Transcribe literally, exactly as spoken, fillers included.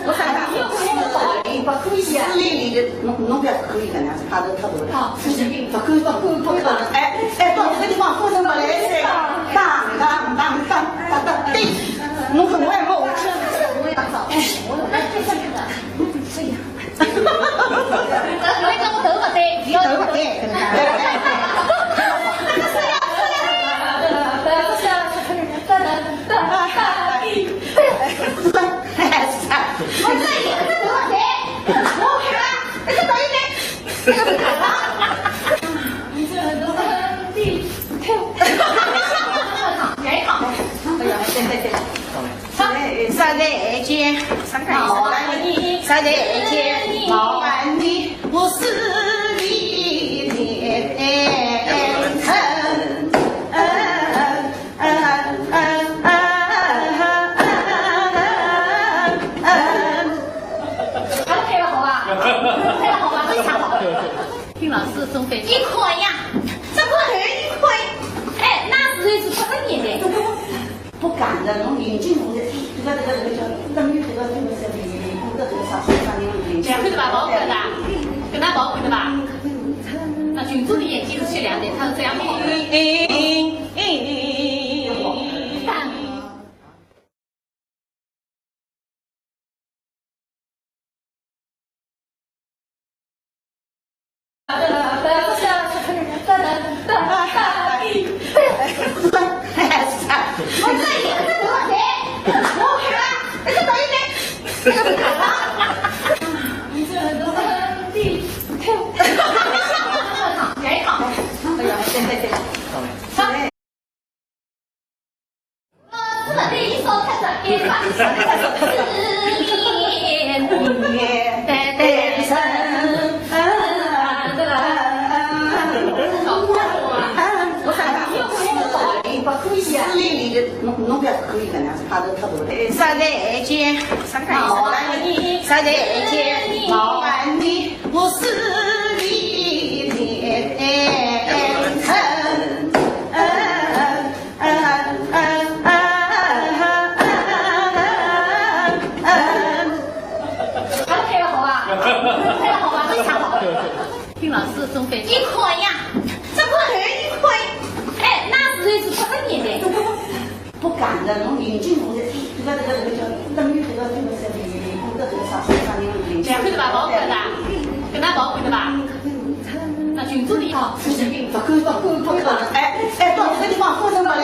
我看看，不可以啊，那个，侬，侬不要可以的，那是怕得太多了。啊，不行，不可以，不可以，不可以。哎，哎，到这个地方，不能把那个，当，当，当，当，当，当，对，侬很会吼。哎，我来，这样子。 我来讲，我头发对，伊头发对，可能。我这也是头发对，我看啊，这个导演对。你这个头发对，哎呀，对对对。 再见，再见，麻烦你，再见，麻烦你，我是你的天。他们配合好吧？配合好吧？非常好。听老师中分。一块呀，这块还有一块。哎，那是，是八十年代。 不敢的，侬眼睛红的，这个这个这个叫，这个这个这个这个啥啥啥，眼睛。两块的吧，毛块的，跟他毛块的吧。那群众的眼睛是两点，他是这样毛的。哎哎哎哎。 我看看，不可以啊，那个，侬，侬不要可以的，那是怕得太多了。再见，再见，麻烦你，再见，麻烦你，我是你的天。 他们配合好吧？配合好吧？非常好。听老师中分。一块呀，这块还有一块。哎，那是，是八十年代。不敢的，侬眼睛红的，这个这个这个叫，等于这个这个是这个这个啥啥啥，眼睛。两块的吧，毛块的，跟他毛块的吧。那群众的啊，不行，不够，不够，不够。哎哎，到这个地方，不能把那